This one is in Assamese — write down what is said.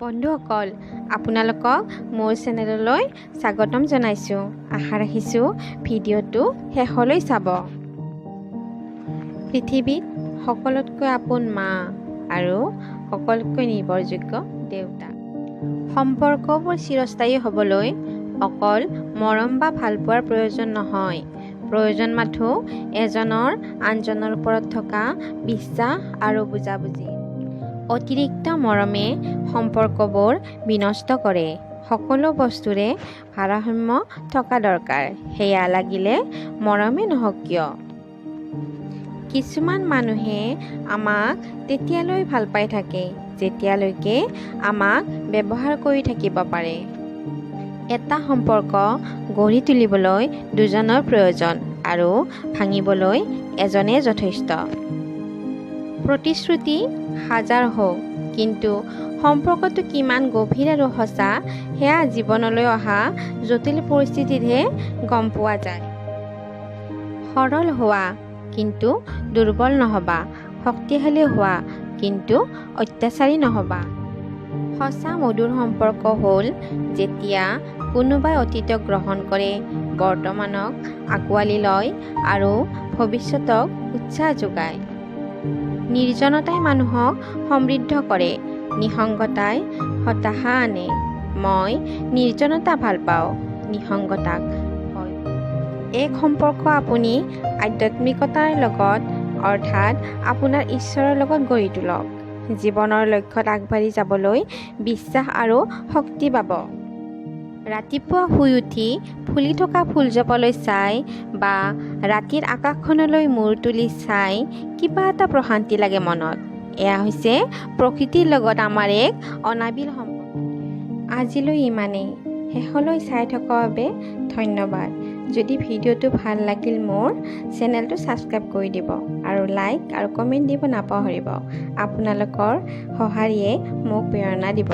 বন্ধুসকল, আপোনালোকক মোৰ চেনেললৈ স্বাগতম জনাইছোঁ। আশা ৰাখিছোঁ ভিডিঅ'টো শেষলৈ চাব। পৃথিৱীত সকলোতকৈ আপোন মা আৰু সকলোতকৈ নিৰ্ভৰযোগ্য দেউতা। সম্পৰ্কবোৰ চিৰস্থায়ী হ'বলৈ অকল মৰম বা ভালপোৱাৰ প্ৰয়োজন নহয়, প্ৰয়োজন মাথোঁ এজনৰ আনজনৰ ওপৰত থকা বিশ্বাস আৰু বুজাবুজি। অতিৰিক্ত মৰমে সম্পৰ্কবোৰ বিনষ্ট কৰে। সকলো বস্তুৰে ভাৰসাম্য থকা দৰকাৰ, সেয়া লাগিলে মৰমে নহওক কিয়। কিছুমান মানুহে আমাক তেতিয়ালৈ ভাল পাই থাকে যেতিয়ালৈকে আমাক ব্যৱহাৰ কৰি থাকিব পাৰে। এটা সম্পৰ্ক গঢ়ি তুলিবলৈ দুজনৰ প্ৰয়োজন আৰু ভাঙিবলৈ এজনেই যথেষ্ট। প্ৰতিশ্ৰুতি হাজাৰ হওক, কিন্তু সম্পৰ্কটো কিমান গভীৰ আৰু সঁচা সেয়া জীৱনলৈ অহা জটিল পৰিস্থিতিতহে গম পোৱা যায়। সৰল হোৱা কিন্তু দুৰ্বল নহ'বা, শক্তিশালী হোৱা কিন্তু অত্যাচাৰী নহ'বা। সঁচা মধুৰ সম্পৰ্ক হ'ল যেতিয়া কোনোবাই অতীতক গ্ৰহণ কৰে, বৰ্তমানক আঁকোৱালি লয় আৰু ভৱিষ্যতক উৎসাহ যোগায়। নিৰ্জনতাই মানুহক সমৃদ্ধ কৰে, নিসংগতাই হতাশা আনে। মই নিৰ্জনতা ভাল পাওঁ, নিসংগতাক ভয়। এক সম্পৰ্ক আপুনি আধ্যাত্মিকতাৰ লগত, অৰ্থাৎ আপোনাৰ ঈশ্বৰৰ লগত গঢ়ি তোলক। জীৱনৰ লক্ষ্যত আগবাঢ়ি যাবলৈ বিশ্বাস আৰু শক্তি পাব। ৰাতিপুৱা শুই উঠি ফুলি থকা ফুলজোপালৈ চাই বা ৰাতিৰ আকাশখনলৈ মূৰ তুলি চাই কিবা এটা প্ৰশান্তি লাগে মনত। এয়া হৈছে প্ৰকৃতিৰ লগত আমাৰ এক অনাবিল সম্পৰ্ক। আজিলৈ ইমানেই। শেষলৈ চাই থকাৰ বাবে ধন্যবাদ। যদি ভিডিঅ'টো ভাল লাগিল মোৰ চেনেলটো ছাবস্ক্ৰাইব কৰি দিব আৰু লাইক আৰু কমেণ্ট দিব নাপাহৰিব। আপোনালোকৰ সঁহাৰিয়ে মোক প্ৰেৰণা দিব।